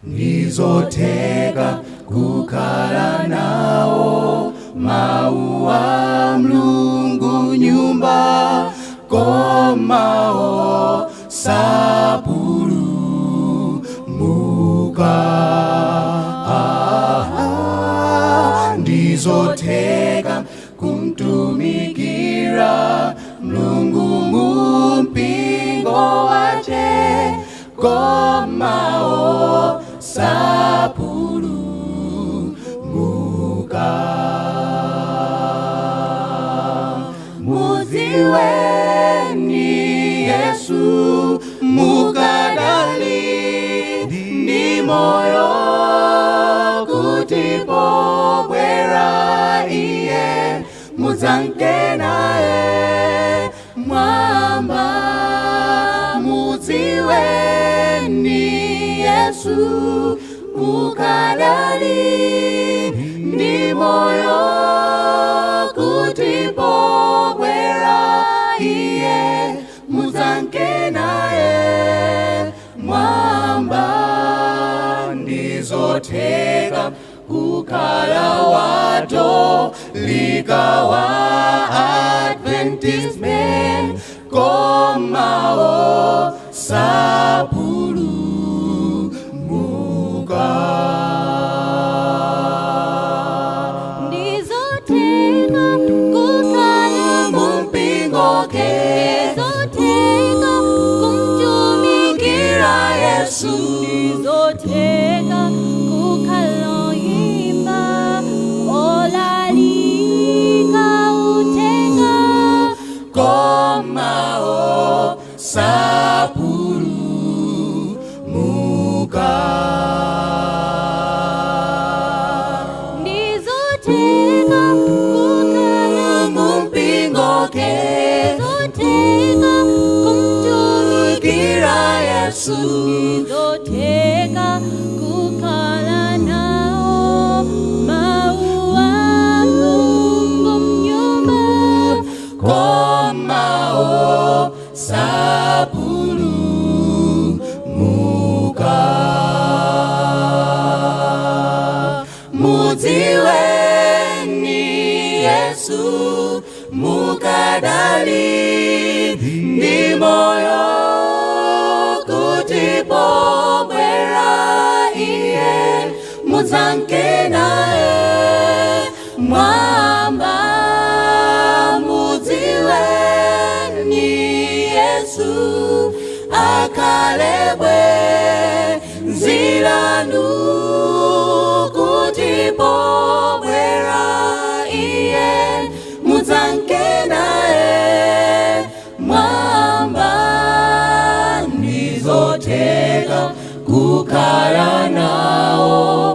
Ndizotheka kukhala nawo mawu a Mulungu nyumba koma osapulumuka. Ah, ndizotheka kumtumikira Mulungu mumpingo wache koma osapulumuka. Mudziweni Yesu mukadali ndi moyo kuti pobwera iye mudzanke naye mwamba. Mudziweni Yesu mukadali ndi moyo kuti pobwera iye mudzanke naye mwamba. Ndizotheka kukhala watolika wa Adventist men koma osapulumuka. Ndizotheka kukhala mumpingo ke Ndizotheka kumtumikira Yesu. Ndizotheka kukhala oyimba olalika uthenga koma osapulumuka. Ndizotheka kukhala mumpingo ke Ndizotheka kumtumikira Yesu. Ndizotheka kukhala nawo mawu a Mulungu mnyumba koma osapulumuka. Mudziweni Yesu mukadali ndi moyo kuti pobwera iye mudzanke naye mwamba. Mudziweni Yesu akhale bwenzi lanu kuti pobwera iye mudzanke naye mwamba. Ndizotheka kukhala nawo